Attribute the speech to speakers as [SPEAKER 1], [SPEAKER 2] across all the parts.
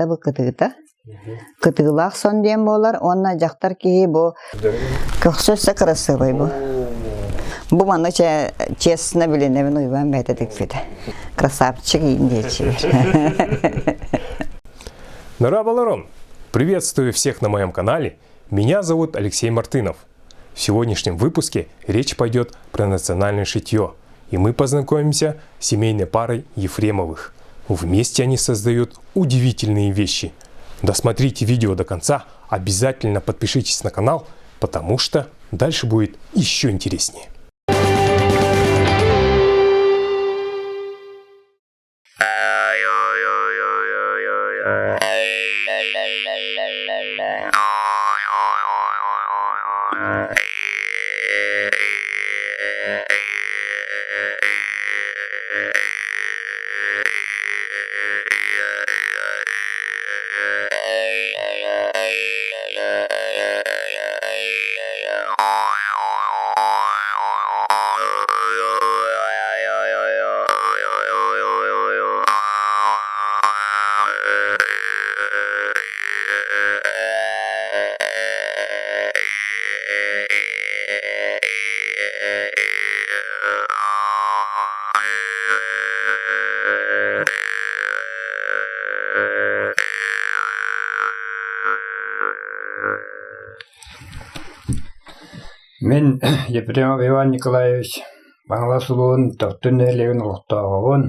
[SPEAKER 1] Бу кытыыта. Кытыылаах сон диэн буолар уонна дьахтар киһи бу көхсө өссө кырасыабай бу. Бу маны честно билинэбин Уйбаан бэйэтэ тикпитэ. Красавчик иин диэччилэр.
[SPEAKER 2] Нарабаларон! Приветствую всех на моем канале. Меня зовут Алексей Мартынов. В сегодняшнем выпуске речь пойдет про национальное шитье, и мы познакомимся с семейной парой Ефремовых. Вместе они создают удивительные вещи. Досмотрите видео до конца, обязательно подпишитесь на канал, потому что дальше будет еще интереснее.
[SPEAKER 3] Мин Ефремов Иван Николаевич Хаҥалас улууһун Төхтүр нэһилиэгин олохтооҕобун.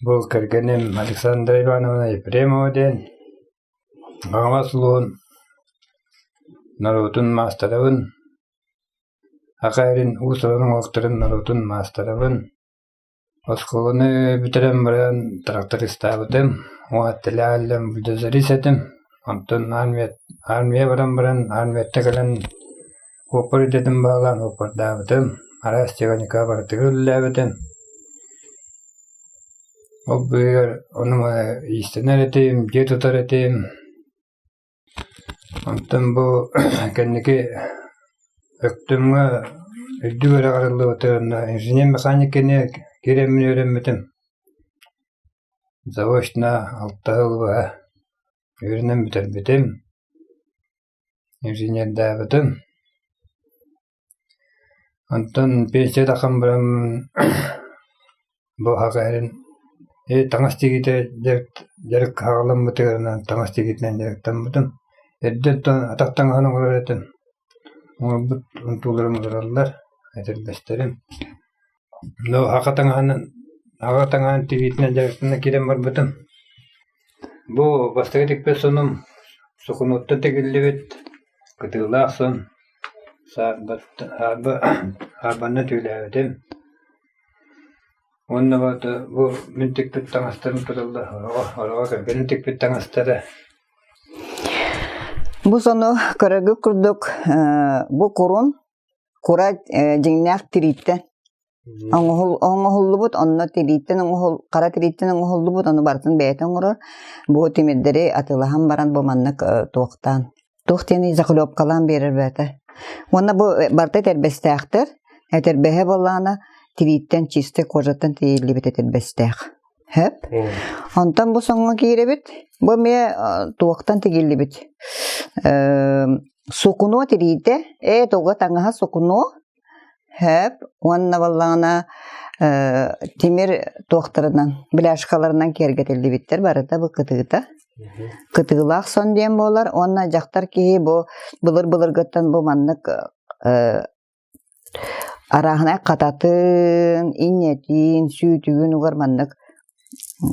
[SPEAKER 3] Бу кэргэним Александра Ивановна Ефремова диэн Хаҥалас улууһун норуотун маастарабын. Саха сирин уус-уран оҥоһуктарын норуотун маастарабын. Оскуоланы бүтэрэн баран трактористаабытым, уонна бульдозерист этим. Онтон армия армия баран баран армияттан кэлэн уоппар идэтин баҕалаан уоппардаабытым, араас техника барытыгар үлэлээбитим. Ол быыһыгар ону иистэнэр этим, дьиэ тутар этим. Онтон бу кэнники Өктөмҥө үрдүк үөрэх арыллыбыта уонна инженер-механик кэннэ киирэммин үөрэммитим. Заочно алта сыл быһа үөрэнэн бүтэрбитим, инженердаабытым. Онтон пенсия тахсан баран бу саха сирин таҥас тигиитэ дьарык аҕаламмытыгар таҥас тигиитинэн дьарыктаммытым. Эрдэ оттон атах таҥаһын оҥорор этим. Оҥорбут унтууларым олороллор, этэрбэстэрим. Но саха таҥаһынан аҕа таҥаһын тигиитинэн дьарыктана киирэн барбытым. Бу бастакы тикпит сонум сукунуттан тигиллибит кытыылаах сон Саарбанна түүлээбитим уонна бу мин тикпит таҥастарым тураллар ороҕо кэргэним тикпит таҥастара.
[SPEAKER 1] Бу сону көрөргүт курдук бу курун кура дьиҥнээх тирииттэн Оҥоһуллубут, онно тирииттэн оҥоһул хара тирииттэн оҥоһуллубут, ону барытын бэйэтэ оҥорор. Бу тимирдэри атыылаһан баран бу маннык туохтаан туох диэний захлебкалаан биэрэр бэйэтэ. Уонна бу барыта этэрбэстээхтэр. Этэрбэһэ буоллаҕына тирииттэн чистай кожаттан тиийиллибит этэрбэстээх. Хөп. Онтон бу соҥҥо киирэбит. Бу эмиэ туохтан тигиллибит? Сукуно тириитэ, ээ туга таҥаһа сукуно Һээп уонна буоллаҕына тимир туохтарынан бляшкаларынан киэргэтиллибиттэр барыта бу кытыыта. Кытыылаах сон диэн буолар уонна дьахтар киһи бу былыр-былыргыттан бу маннык арааһынай хататын, инньэтин, сүүтүгүн угар маннык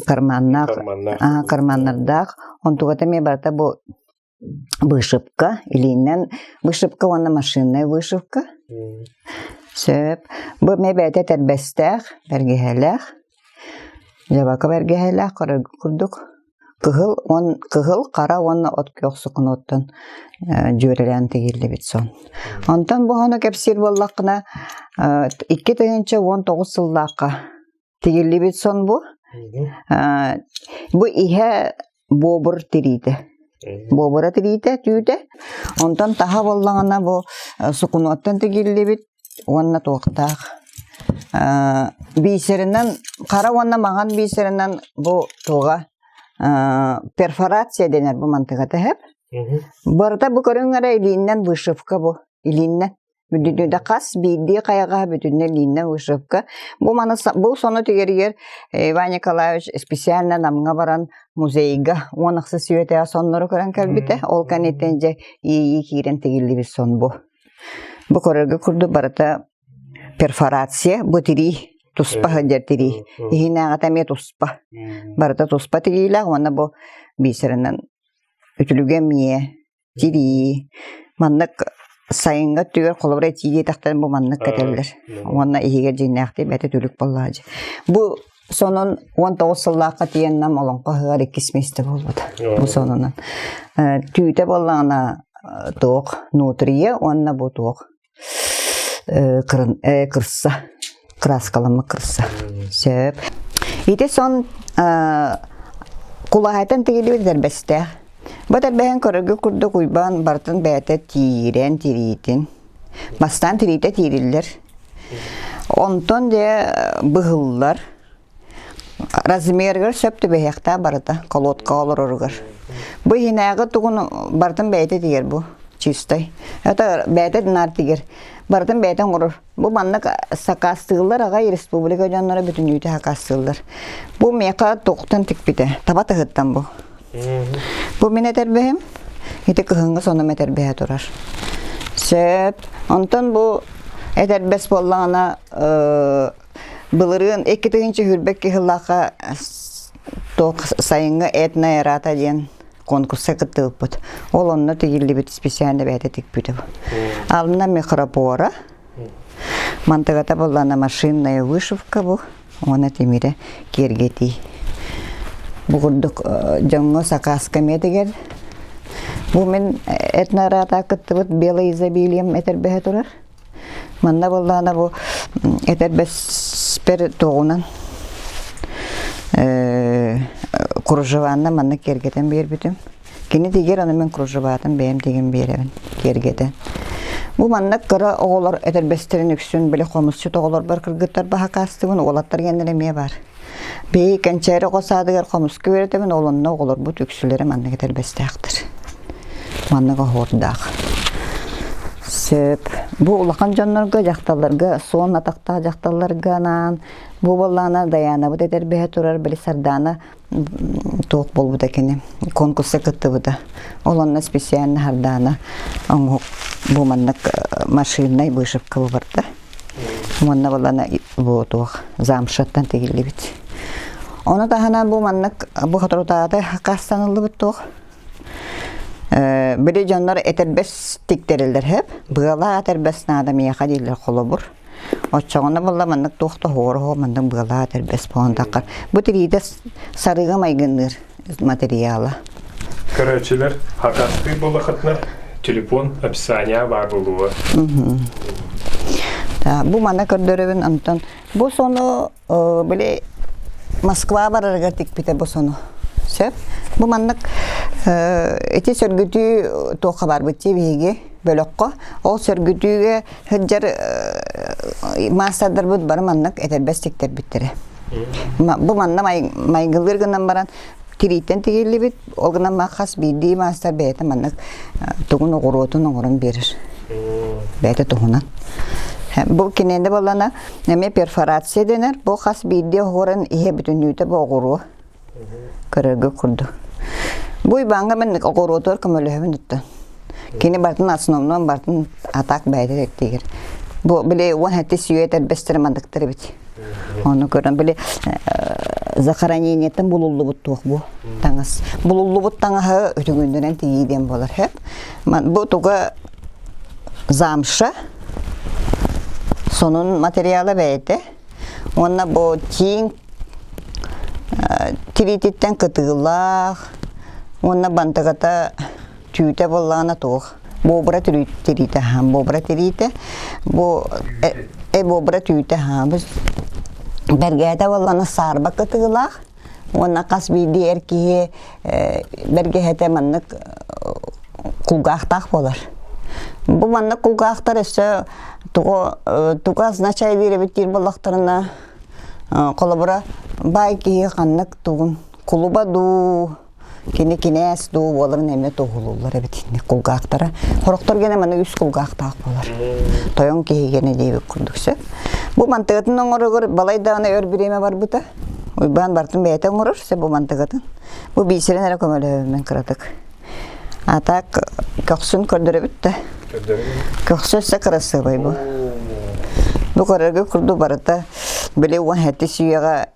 [SPEAKER 1] карманнаах карманнардаах онтугата эмиэ барыта бу Вышивка, илиинэн вышивка уонна машинная вышивка. Сөп. Бу эмиэ бэйэтэ этэрбэстээх, бэргэһэлээх. Дьабака бэргэһэлээх көрөргө курдук. Кыһыл, он, кыһыл, хара уонна от күөх сукунуоттан дьүөрэлээн тигиллибит сон. Онтон бу ону кэпсиир буоллаххына, 2019 сыллаахха Тигиллибит сон бу. Бу иһэ буобур тириитэ. Буобура тириитэ, түүтэ. Онтон таһа буоллаҕына бу сукунуоттан тигиллибит уонна туохтаах. Биисэринэн хара уонна маҥан биисэринэн бу туоҕа. Перфорация дэнэр бу мантыгата эһэп. Барыта бу көрүҥ эрэ илииннэн вышивка бу. Илииннэн. Бүтүннүү хас биирдии хайаҕаһа бүтүннүү илииннэн вышивка. Бу маны бу сону тигэригэр Иван Николаевич специально Намҥа баран музейга 10 сүөтээх соннору көрөн кэлбитэ. Ол кэнниттэн дьэ иэйии киирэн тигиллибит сон бу. Бу көрөргө курдук барыта перфорация, бу тирии туспа сылдьар тирии. Иһинээҕитэ эмиэ туспа. Барыта туспа тириилээх уонна бу бисерынан үтүлүгэ эмиэ тирии. Маннык сайыҥҥы өттүгэр холобура этии диэтэхтэрин бу маннык кэтэллэр. Уонна иһигэр дьиҥнээхтик бэйэтэ түлүк буоллаҕа дьэ. Бу сонун 19 сыллаахха тиийэн Нам олоҥхо ыһыаҕар иккис миэстэ буолбута. Бу сонунан. Түүтэ буоллаҕына туох нутрия уонна бу туох кырса кырааскаламмыт кырса сөп ити сон кулаһайтан тигиллибит тэрбэстээх бу тэрбэһин көрөргө курдук Уйбаан барытын бэйэтэ тиирэн тириитин бастаан тириитэ тиириллэр онтон дьэ быһыллар Размерыгар сөп түбэһиэхтээх барыта, колодкаҕа олороругар. Бу иһинээҕи тугун барытын бэйэтэ тигэр бу, чистай. Это бэйэтэ наар тигэр. Барытын бэйэтэ оҥорор. Бу маннык сакаастыыллар аҕай республика дьонноро бүтүннүүтэ сакаастыыллар. Бу миэхэ туохтан тикпитэ? Таба тыһыттан бу. Бу мин этэрбэһим. Ити кыһыҥҥы сонум этэрбэһэ турар. Сөп. Онтон бу этэрбэс буоллаҕына Былырыын 2022 сыллаахха туох сайыҥҥы этно-эрата диэн конкурса кыттыбыппыт. Ол онно тигиллибит специально бэйэтэ тикпитим. Ална микропора, мантыгата буоллаҕына машинная вышивка бу, уонна тимирэ киэргэтии. Бу курдук дьоҥҥо сакааска эмиэ тигэр. Бу мин этно-эрата кыттыбыт белое изобилием этэрбэһэ турар. Манна буоллаҕына бу этэрбэспэр туоҕунан кружеванна манна киэргэтэн биэрбитим. Кини тигэр, аны мин кружеватын бэйэм тигэн биэрэбин киэргэтэн. Бу манна кыра оҕолор этэрбэстэрин үксүн били хомусчут оҕолорбор кыргыттар баһакаастыбын, уолаттар гэннэр эмиэ баар. Биһиги Кэнчээри оҕо саадыгар хомуска үөрэтэбин, ол онно оҕолорбут үксүлэрэ маннык этэрбэстээхтэр. Маннык оһуордаах. Сөп. Бу улахан дьоннорго, дьахталларга, суон атахтаах дьахталларга анаан, бу буоллаҕына Дайаанабыт этэрбэһэ турар, били Сардаана туох буолбута кини конкурса кыттыбыта. Ол онно специально Сардаана оҥоһук бу маннык машиннай вышивка барда. Уонна балана бу туох замшаттан тигиллибит. Ону таһынан бу маннык бу соторутааҕыта хакаастаныллыбыт туох били дьоннор этэрбэс тиктэрэллэр хэп быалаах этэрбэс наада миэхэ дииллэр холобур оччоҕуна буолла маннык туох да оһуор маннык быалаах этэрбэс буолан таххар бу тириитэ сарыыга майгынныыр материала.
[SPEAKER 2] Көрөөччүлэр хакастыы буоллахытына телефон описания баар буолуо.
[SPEAKER 1] Бу мана көрдөрөбүн онтон бу сону били Москва барарыгар тикпитэ бу сону. Сөп. Бу маннык ити сөргүтүү туохха барбыт дии биһиги бөлөххө. Ол сөргүтүүгэ сылдьар маастардарбыт бары маннык этэрбэс тиктэрбиттэрэ. Бу манна майгылыыр гынан баран тирииттэн тигиллибит, ол гынан хас биирдии маастар бэйэтэ маннык тугун оҕуруотун оҥорон биэрэр. Бэйэтэ туһунан. Бу киниэнэ буоллана эмиэ перфорация дэнэр. Бу хас биирдии оһуорун иһэ бүтүннүүтэ бу оҕуруо. Көрөргө курдук. Бу Иваҥҥа мен оҕуруотугар көмөлөһөбүн оттон. Кини бартын основном бартын атак бэйэтэ тигэр. Бу били 17 сүйэ этэрбэстэрэ мандыктар эбит. Ону көрөн били захоронениеттан булуллубут туох бу таҥас. Булуллубут таҥаһы үтүгүннэрэн тигии диэн буолар. Бу туга замша сонун материала бэйэтэ. Уонна бу тииҥ тириититтэн кытыылаах уонна бантыгата түүтэ буоллаҕына туох буобура тириитэ аһаан буобура тириитэ бу э буобура түүтэ аһаан бэргэһэтэ буоллаҕына саарба кытыылаах уонна хас биирдии эр киһи бэргэһэтэ маннык кулгаахтаах буолар бу маннык кулгаахтар өссө тугу тугу означает диир эбит диир буоллахтарына холобура баай киһи ханнык тугун. кулуба дуу, кини кинээс дуу буоларын эмиэ туоһулууллар эбит инник кулгаахтара. Сорохтор гэнэ маны үс кулгаахтаах буолар. Тойон киһи гэнэ диэбит курдук сөп. Бу мантыгатын оҥоругар балай даҕаны өр бириэмэ барбыта. Уйбаан бартын бэйэтэ оҥорор, сөп бу мантыгатын. Бу биисэрин эрэ көмөлөһөбүн кыратык. А так көхсүн көрдөрөбүт да. Көхсө өссө кырасыабай бу. Бу көрөргө курдук барыта били уон сэттис үйэҕэ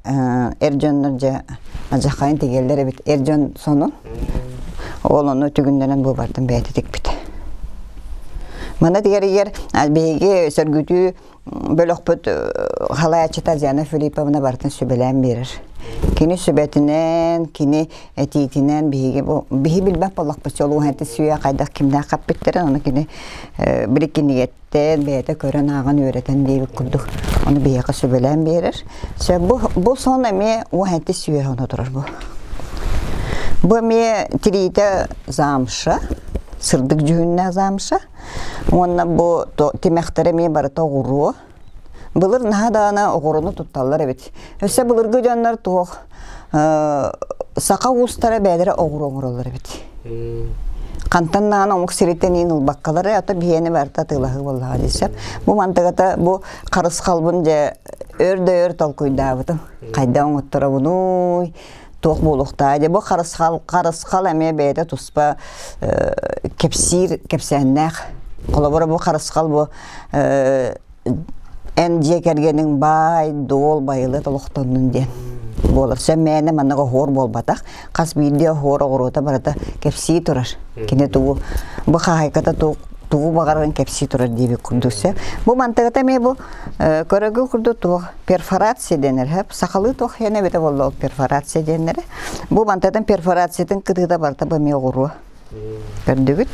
[SPEAKER 1] эр дьоннор дьэ адьахайын тигэллэр эбит. Эр дьон сонун. Ол ону түгүннэрэн бу бартын бэйэтэ тикпит. Манна тигэригэр биһиги сөргүтүү бөлөхпүт халааччыта Диана Филипповна барытын сүбэлээн биэрэр. Кини сүбэтинэн, кини этиитинэн биһиги бу биһи билбэт буоллахпыт чолууһанты сүүйэ хайдах кимнээх хаппыттарын ону кини били кинигэттэн бэйэтэ көрөн ааҕан үөрэтэн диэбит курдук ону биһиэхэ сүбэлээн биэрэр. Сөп бу бу сон эмиэ уоһанты сүүйэ ону турар бу. Бу эмиэ тириитэ замша, сырдык дьүһүннээх замша. Уонна бу тимэхтэрэ эмиэ барыта оҕуруо. Былыр наһаа даҕаны оҕуруону тутталлар эбит. Өссө былыргы дьоннор туох саха уустара бэйэлэрэ оҕуруо оҥороллор эбит. Хантан даҕаны омук сириттэн иин ылбаккалары, ата биһиэни барыта атыылаһыы буоллаҕа дии сөп. Бу мантыгата бу харысхалбын дьэ өр да өр толкуйдаабытым. Хайда оҥотторобунуй, туох буолуохтаа дьэ бу харысхал харысхал эмиэ бэйэтэ туспа кэпсиир кэпсээннээх холобура бу харысхал бу эн дьиэ кэргэниҥ баай дуол байылыат олохтоннун диэн буолар сөп мээнэ маннык оһуор буолбатах хас биирдии оһуор оҕуруота барыта кэпсии турар кини тугу бу хаһаайката тугу баҕарарын кэпсии турар диэбит курдук сөп бу мантыгата эмиэ бу көрөгү курдук туох перфорация дэнэр һэп сахалыы туох иэнэ эбитэ буолла ол перфорация диэннэрэ бу мантатын перфорациятын кытыыта барыта бу эмиэ оҕуруо көрдүгүт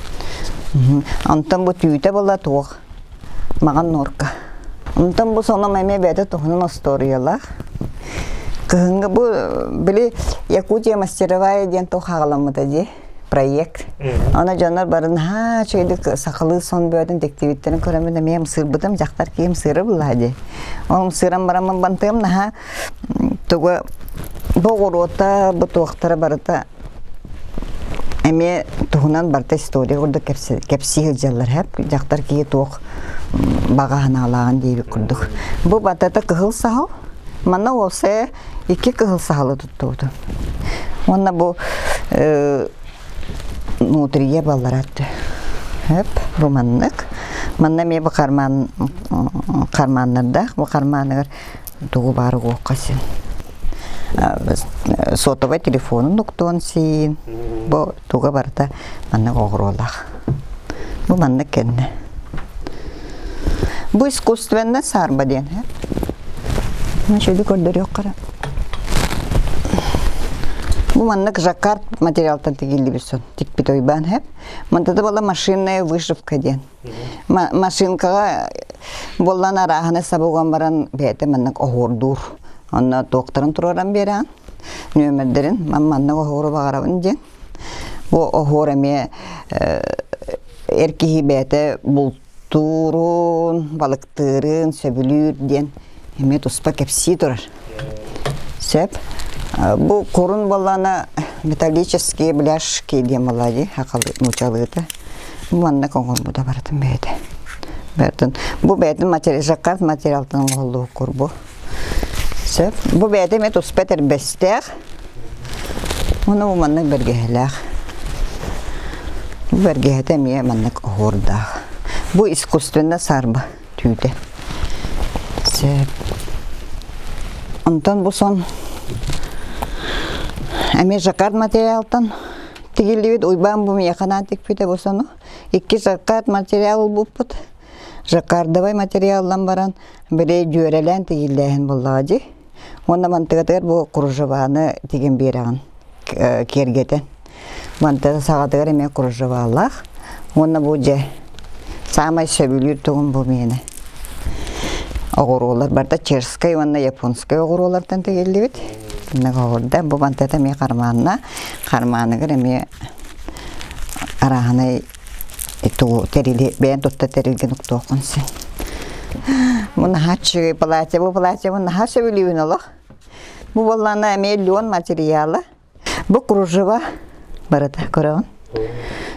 [SPEAKER 1] онтон бу түүтэ була туох маҕан нуорка онтон бу соном эмиэ бэйэтэ туһунан остуоруйалаах кыһыҥҥы бу били Якутия мастеровая диэн туох хаҕаламмыта дии проект. Аны дьоннор бары наһаа үчүгэйдик сахалыы сон бөөтүн тектибиттэрин көрөммүн эмиэ ымсыырбытым, дьахтар киһи ымсыыра буллаha дии. Ол ымсыыран бараммын бантыам наһаа тугу бу оҕуруота, бу туохтара барыта эмиэ туһунан барыта история курдук кэпсии сылдьаллар һэп дьахтар киһи туох баҕа санаалааҕын диэбит курдук. Бу батата кыһыл саһыл. Манна уопсайа икки кыһыл саһылы туттубутум. Уонна бу внутрия балларатты. Хөп, бу маннык. Манна эмиэ бу карман карманнардаах, бу карманыгар тугу баар угуохха син. Сотовай телефонун уктуон син. Бу туга барыта маннык оҕуруолаах. Бу маннык кэннэ. Бу искусственно саарба диэн. Үчүгэй көрдөрүөххэ Бу маннык жаккард материалтан тигиллибит сон тикпит ойбаан хэп. Мантата буолла машинная вышивка диэн. Машинкаҕа буоллан арааһына сабыган баран бэйэтэ маннык оһуордуур. Онно туохтарын туруоран биэрэҕин, нүөмэрдэрин маннык оһуору баҕарабын диэн. Бу оһуор эмиэ эр киһи бэйэтэ бултуурун, балыктыырын сөбүлүүр диэн эмиэ туспа кэпсии турар. Сөп. Бу курун буоллаҕына металлические бляшки диэн буолла дии нуучалыыта. Бу маннык оҥорбута барытын бэйэтэ. Бэйэтин бу бэйэтин жаккард материалтан оҥоһуллубут кур бу. Сөп. Бу бэйэтэ эмиэ туспа этэрбэстээх. Уонна бу маннык бэргэһэлээх. Бу бэргэһэтэ эмиэ маннык оһуордаах. Бу искусственно саарба түүтэ. Сөп. Онтон бу сон эмиэ жаккард материалтан тигиллибит Уйбаан бу миэхэ анаан тикпитэ бу сону. Икки жаккард материал ылбыппыт. Жаккардовай материаллан баран били дьүөрэлээн тигиллээһин буоллаҕа дии. Уонна мантыгатыгар бу кружеваны тигэн биэрэҕин киэргэтэн. Манта саҕатыгар эмиэ кружевалаах. Уонна бу дьэ саамай сөбүлүүр тугум бу миэнэ. Оҕуруолар барыта чешскэй уонна японскай оҕуруолартан тигиллибит. Маннык оҕурда. Бу мантата эмиэ карманна. Карманыгар эмиэ арааһынай тугу тэрили бэйэн тутта тэрилгин уктуоххун син. Бу наһаа үчүгэй платье, бу платьебын наһаа сөбүлүүбүн олох. Бу буоллаҕына эмиэ лен материала. Бу кружева барыта көрөҕүн.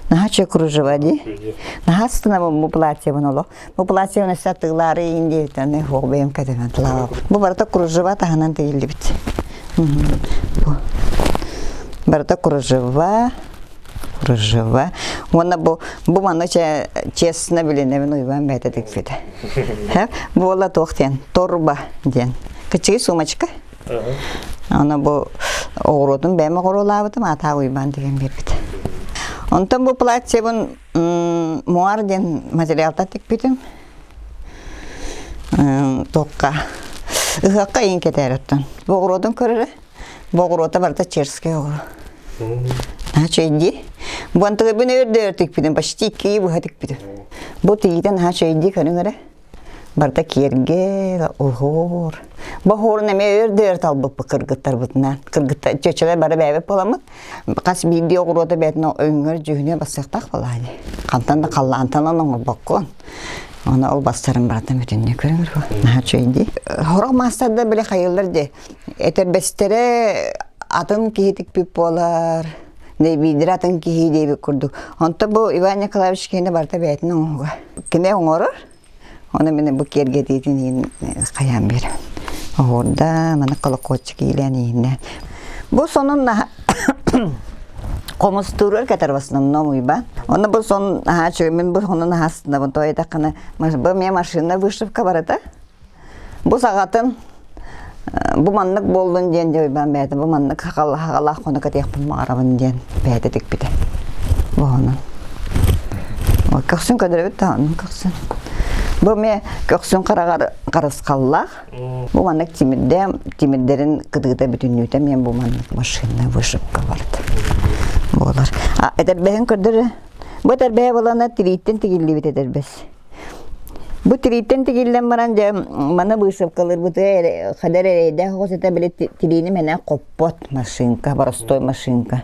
[SPEAKER 1] Наһаа үчүгэй кружева дии. Наһаа астынабын бу платьебын олох. Бу платьебын өссө атыылаары иин диэбитин суох бэйэм кэтэмэн тылаабап. Бу барыта кружева таһынан тигиллибит. Бу барыта кружева, кружева. Уонна бу бу манна честно билинэбин Уйбаан бэйэтэ тикпитэ. Буола туох диэн торба диэн. Кыччыгый сумочка. Аны бу оҕуруотун бэйэм оҕуруолаабытым, аатаа Уйбаан тигэн биэрбит. Онтон бу платьебын муар диэн материалтан тикпитим. Туохха ыһыахха иин кэтээр оттон. Бу оҕуруотун көрөрө. Бу оҕуруота барыта черскэй оҕуруо. Наһаа чөйдии. Бу антыгыбын өрдөр тикпитим, почти икки быһа тикпитим. Бу тигиитэ наһаа чөйдии көрүҥ эрэ. Барыта киэргэл, оһуор. Бу оһуорун эмиэ өр да өр талбыппыт кыргыттарбытынан. Кыргыттар чөчөлөр бары бэйэбит буоламмыт. Хас биирдии оҕуруота бэйэтин өҥөр дьүһүнүө бассыахтаах буолаа дии. Хантан да халлаантан оҥорбоккун. Оны ол бастарын барытын бүтүннүү көрүҥөр. Наһаа үчүгэй дии. Сорох маастардар били хайыллар дии. Этэрбэстэрэ атын киһи тикпит буолар. Биирдэрэ атын киһи диэбит курдук. Онтон бу Иван Николаевич киһини барыта бэйэтин оҥоһуга. Кини оҥорор, ону мин бу киэргэтиитин иһин хайаан биэрэбин. Оһуорда, маны колокольчик иилээн иһиннэ. Бу сонун хомустууругар кэтэр в основном уйба. Онно бу сон наһаа үчүгэй, мин бу сонун наһаа астынабын. Тоҕо диэтэххинэ, бу эмиэ машина вышивка барыта. Бу саҕатын бу маннык буоллун диэн дьэ Уйбаан бэйэтэ бу маннык хаҕалаах хоно кэтиэхпин баҕарабын диэн бэйэтэ тикпитэ. Бу онон. Көхсүн көдөрөбүт даҕаны көхсүн. Бу эмиэ көхсүн хараҕар харысхаллаах. Бу маннык тимирдэм, тимирдэрин кытыыта бүтүннүүтэ эмиэ бу маннык машина вышивка барыта буолар. А этэрбэһин көрдөрө. Бу этэрбэһэ буолана тирииттэн тигиллибит этэрбэс. Бу тирииттэн тигиллэн баран дьэ маны быысапкалыырбытыгар хадэр эрэйдээх оҕус этэ били тириини мэнэ хоппот машинка, боростой машинка.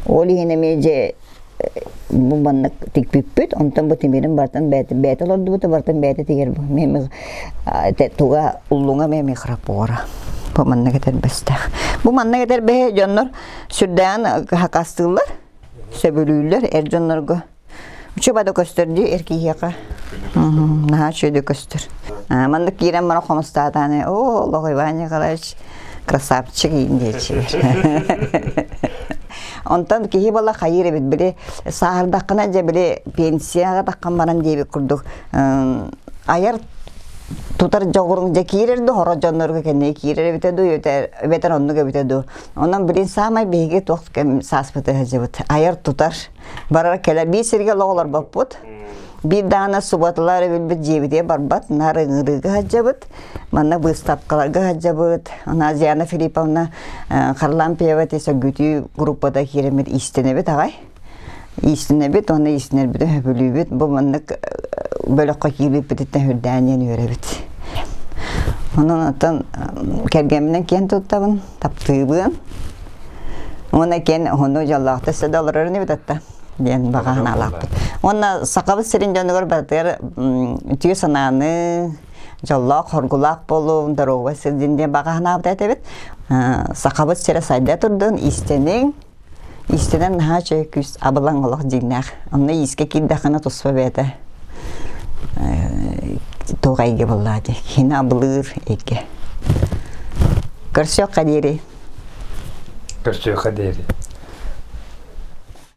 [SPEAKER 1] Ол иһин эмиэ дьэ бу маннык тикпиппит, онтон бу тимирин барытын бэйэтэ бэйэтэ олордубута, барытын бэйэтэ тигэр бу туга уллуҥа эмиэ микропора. Бу маннык этэрбэстээх. Бу маннык этэрбэһи дьоннор сүрдээҕин хакастыыллар, сөбүлүүллэр эр дьоннорго. Учуба да көстөр дии эр киһиэхэ. Наһаа үчүгэй көстөр. Маннык киирэн баран хомустаатааны, оо, олох Иван Николаевич красавчик иин диэччилэр. Онтон киһи буола хайыыр эбит били сааһырдаххына дьэ били пенсияҕа таххан баран диэбит курдук айар тутар дьоҕуруҥ дьэ киирэр дуу хоро дьоннорго кэннэ киирэр эбитэ дуу эбэтэр оннук эбитэ дуу онон билин саамай биһиги туох кэм сааспыты сылдьыбыт айар тутар Барар кэлэ биир сиргэ олох олорбоппут. Биир даҕаны субуоталар өрөбүлбүт дьиэбитигэр барбат, наар ыҥырыыга сылдьабыт, манна быыстапкаларга сылдьабыт. Назиана Филипповна Харлампьева ити сөргүтүү группата киирэммит иистэнэбит аҕай. Иистэнэбит уонна иистэнэрбитин сөбүлүүбүт. Бу маннык бөлөххө киирбиппититтэн үрдээн диэн үөрэбит. Онон оттон кэргэмминэн киэн туттабын, таптыыбын. Уонна киэн уһуннук дьоллоохтук өссө да олорор инибит атта диэн баҕа санаалаахпыт. Уонна сахабыт сирин дьонугар барытыгар үтүө санааны, дьоллоох, хоргулаах буолуун, доруобай сылдьын диэн баҕа санаабыт этэбит. Сахабыт сирэ сайда турдун, иистэниҥ, иистэнэн наһаа үчүгэй күүс абылаҥ олох дьиҥнээх. Онно иискэ киирдэххинэ туспа бэйэтэ туох эйгэ буоллаа дии. Киһини абылыыр эйгэ. Көрсүөххэ диэри.
[SPEAKER 3] Көрсүөххэ диэри.